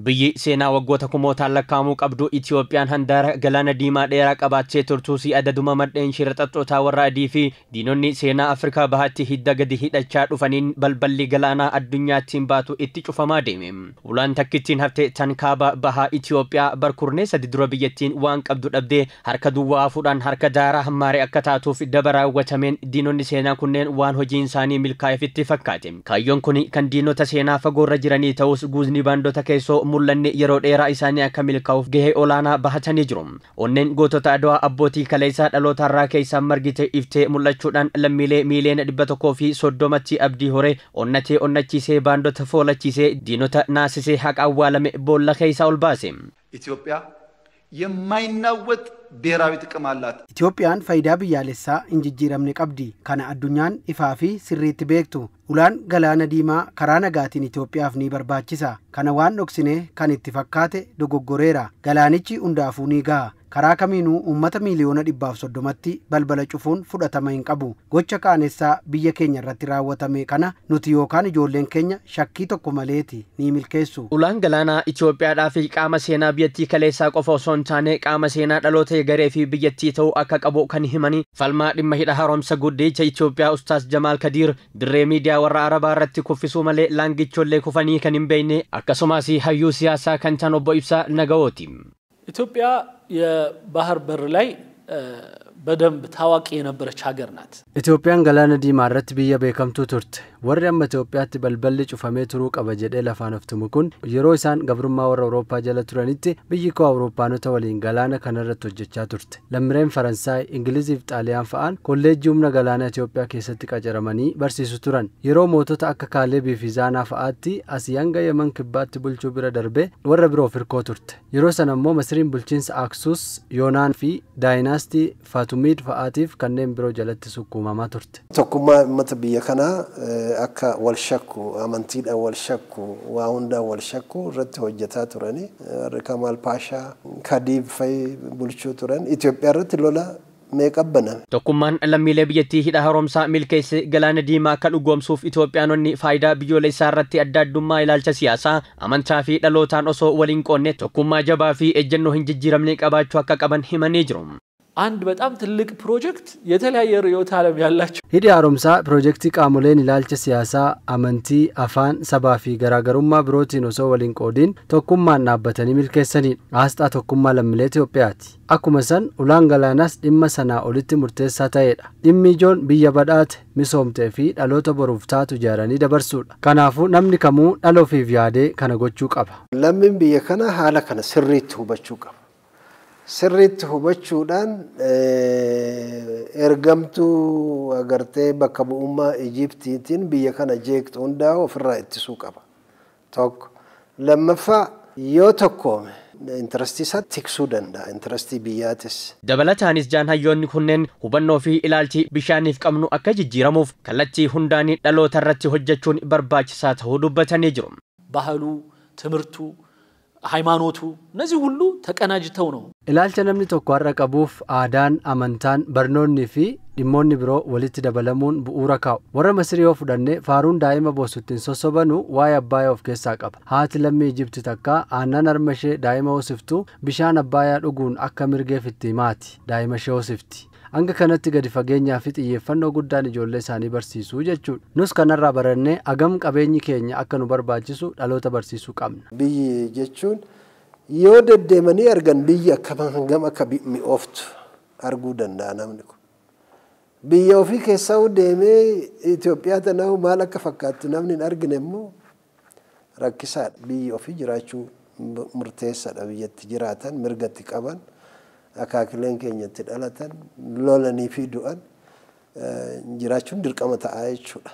Biyyi seenaa waggoota kumootaan lakkaa'amuu qabdu Itiyoophiyaan handaara galaana diimaa dheeraa qabaattee turtuus adaduma maddeen shira xaxxootaa warra adii fi diinonni seenaa Afrikaa bahaatti hidda gadi hidhachaa dhufaniin balballi galaanaa addunyaattiin baatu itti cufamaa deeme. Ulaan takkittiin hafte tan kaaba bahaa Itiyoophiyaa barkurnee sadi dura biyyattiin waan qabdu dhabdee harka duwwaa hafuudhaan harka daaraa hammaaree akka taatuuf daba raawwatameen diinonni seenaa kunneen waan hojiin isaanii milkaa'eefitti fakkaate. Kaayyoon kun kan diinota seenaa fagoorra jiranii ta'us guuzni baandota keessoo mul'anne yeroo dheeraa isaanii akka milkaa'uuf gahee olaanaa bahatanii jiru. Onneen gootota Adwaa abbootii kaleessaa dhalootarraa keessaa margite iftee mul'achuudhaan lammiilee miiliyoona 130tti abdii horee onnatee onnachiisee baandota foolachiisee diinota naasisee haqa awwaalame boolla keessaa ol baase. ኢትዮጵያ የማይናወጥ ብሔራዊ ጥቅም አላት። Itiyoophiyaan faayidaa biyyaalessaa hin jijjiiramne qabdi. Kana addunyaan ifaa fi sirriitti beektu. Ulaan galaana diimaa karaa nagaatiin Itiyoophiyaaf ni barbaachisa. Kana waan dhoksine kan itti fakkaate dogoggoreera. Galaanichi hundaafuu ni gaha. Karaa kamiinuu uummata miiliyoona 130tti balbala cufuun fudhatama hin qabu. Gocha qaanessaa biyya keenya irratti raawwatame kana nuti yookaan ijoolleen keenya shakkii tokko maleeti ni milkeessu. Ulaan galaanaa Itiyoophiyaadhaa fi qaama seenaa biyyattii kaleessaa qofa osoo hin taane qaama seenaa dhaloota garee fi biyyattii ta'uu akka qabu kan himanii falmaa dhimma hidha haaromsa guddicha Itiyoophiyaa Ustaas Jamaal Kadiir dirree miidiyaa warra Arabaa irratti kuffisuu malee laangichoollee kufanii kan hin beekne akkasumas hayyuu siyaasaa kan ta'an obbo Ibsaa Nagawooti. ኢትዮጵያ የባህር በር ላይ በደንብ ታዋቂ የነበረች ሀገር ናት። Itiyoophiyaan galaana diimaa irratti biyya beekamtuu turte. Warri amma Itiyoophiyaatti balballi cufamee turuu qaba jedhee lafaan of tumu kun yeroo isaan gabrummaa warra Awurooppaa jala turanitti biyyi koo Awurooppaanota waliin galaana kanarratti hojjechaa turte. Lammiileen Faransaay, Ingilizii fi Xaaliyaan fa'aan kolleejjii humna galaanaa Itiyoophiyaa keessatti qacaramanii barsiisu turan. Yeroo mootota akka Kaalebii fi Zaanaa fa'aatti asii hanga Yemen kibbaatti bulchuu bira darbee warra biroof hirkoo turte. Yeroo sana immoo Masriin bulchiinsa Aksuus, Yoonaan fi Daayinaastii Faatumiid fa'aatiif kanneen biroo jalatti sukkuumamaa turte. Tokkummaa uummata biyya kanaa akka wal shakku, amantiidhaan wal shakku, waa hundaan wal shakku irratti hojjetaa turani. Warri Kamaal Paashaa, Kadiib fa'i bulchuu turan. Itoophiyaa irratti lola meeqa baname. Tokkummaan lammiilee biyyattii hidha haaromsaa milkeesse galaana diimaa akka dhugoomsuuf Itoophiyaanonni faayidaa biyyoolessaa irratti adda addummaa ilaalcha siyaasaa, amantaa fi dhalootaan osoo waliin qoonne tokkummaa jabaa fi ejjennoo hin jijjiiramne qabaachuu akka qaban himanii jiru. አንድ በጣም ትልቅ ፕሮጀክት የተለያየ ርዕዮተ ዓለም ያላቸው Hidhi haaromsaa piroojeektii qaamoleen ilaalcha siyaasaa, amantii, afaan, sabaa fi garaagarummaa birootiin osoo waliin qoodiin tokkummaan dhaabbatanii milkeessanidha. Aasxaa tokkummaa lammiilee Itiyoophiyaati. Akkuma san ulaan galaanaas dhimma sanaa olitti murteessaa ta'edha. Dhimmi ijoon biyya badhaate, misoomtee fi dhaloota boruuf taatu ijaaranii dabarsuudha. Kanaafuu namni kamuu dhala ofiif yaadee kana gochuu qaba. Lammiin biyya kanaa haala kana sirriitti hubachuu qaba. Sirriitti hubachuudhaan ergamtuu agartee bakka bu'ummaa Ijiptiitiin biyya kana jeeqxu hundaa ofirraa ittisuu qaba. Tokko. Lammaffaa yoo tokkoome intarastii isaa tiksuu danda'a, intarastii biyyaatis. Dabalataanis jaan hayyoonni kunneen hubannoo fi ilaalchi bishaaniif qabnu akka jijjiiramuuf kallattii hundaanii dhaloota irratti hojjechuun barbaachisaa ta'uu dubbatanii jiru. ባህሉ፣ ትምህርቱ፣ ሃይማኖቱ እነዚህ ሁሉ ተቀናጅተው ነው። Ilaalcha namni tokko har'a qabuuf aadaan, amantaan, barnoonni fi dhimmoonni biroo walitti dabalamuun bu'uura kaa'u. Warra Masrii yoo fudhanne faaruun daa'ima boosuttiin sossobanu waa'ee Abbaayyaa of keessaa qaba. Haati lammii Ijipti takka aannan harma ishee daa'ima hoosiftu bishaan Abbaayyaa dhuguun akka mirgeef itti himaati. Daa'ima ishee hoosifti. Hanga kanatti gadi fageenyaa fi xiyyeeffannoo guddaan ijoollee isaanii barsiisuu jechuudha. Nus kanarraa barannee agam qabeenyi keenya akka nu barbaachisu dhaloota barsiisuu qabna. Biyyi jechuun yoo deddeemanii argan biyyi akkam hangam akka mi'ooftu arguu danda'a namni kun. Biyya ofii keessaa deemee Itoophiyaa tanaa maal akka fakkaattu namni hin argine immoo rakkisaadha. Biyyi ofii jiraachuu murteessaadha. Biyyatti jiraatan mirgatti qaban akaakileen keenyatti dhalatan lolanii fi du'an jiraachuun dirqama ta'a jechuudha.